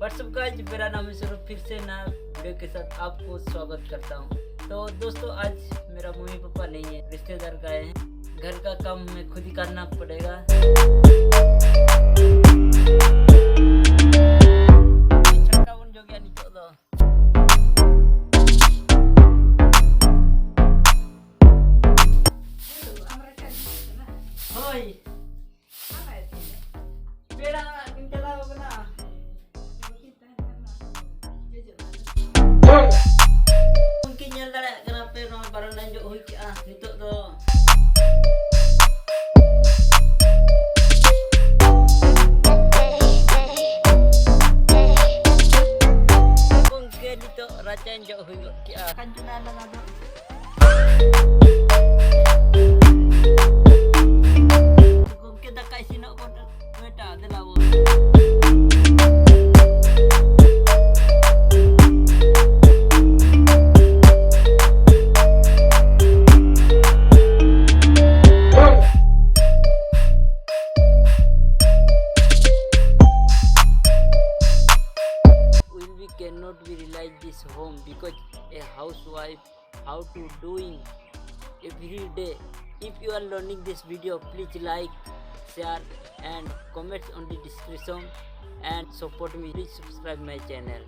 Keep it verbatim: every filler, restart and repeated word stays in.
What's up guys, मेरा नाम है सौरभ। फिर से नया वीडियो के साथ आपको स्वागत करता हूँ। तो दोस्तों, आज मेरा मम्मी पापा नहीं है, रिश्तेदार गए हैं। घर का काम मैं खुद ही करना पड़ेगा। छक्का बन जो गया निकल दो। ᱦᱳᱭ, ᱯᱮᱲᱟ ᱠᱤᱱ ᱪᱟᱞᱟᱣ ᱠᱟᱱᱟ᱾ ᱩᱱᱠᱤᱱ ᱧᱮᱞ ᱫᱟᱲᱮᱭᱟᱜ ᱠᱟᱱᱟ ᱯᱮ, ᱱᱚᱣᱟ ᱵᱟᱨᱚᱱᱰᱟ ᱡᱚᱜ ᱦᱩᱭ ᱠᱮᱜᱼᱟ᱾ ᱱᱤᱛᱚᱜ ᱫᱚ ᱜᱚᱝᱠᱮ, ᱱᱤᱛᱚᱜ ᱨᱟᱪᱟᱧ ᱡᱚᱜ ᱦᱩᱭ ᱜᱚᱫ ᱠᱮᱜᱼᱟ᱾ ᱠᱟᱧᱪᱚᱱᱟ ᱞᱟᱜᱟ ᱫᱚ᱾ ᱜᱚᱝᱠᱮ, ᱫᱟᱠᱟ ᱤᱥᱤᱱᱚᱜ ᱠᱟᱱᱟ᱾ ᱵᱮᱴᱟ, ᱫᱮᱞᱟ ᱵᱚᱱ᱾ Will we cannot be realize this home because a housewife how to doing every day. If you are learning this video, please like, share and comments on the description and support me. Please subscribe my channel.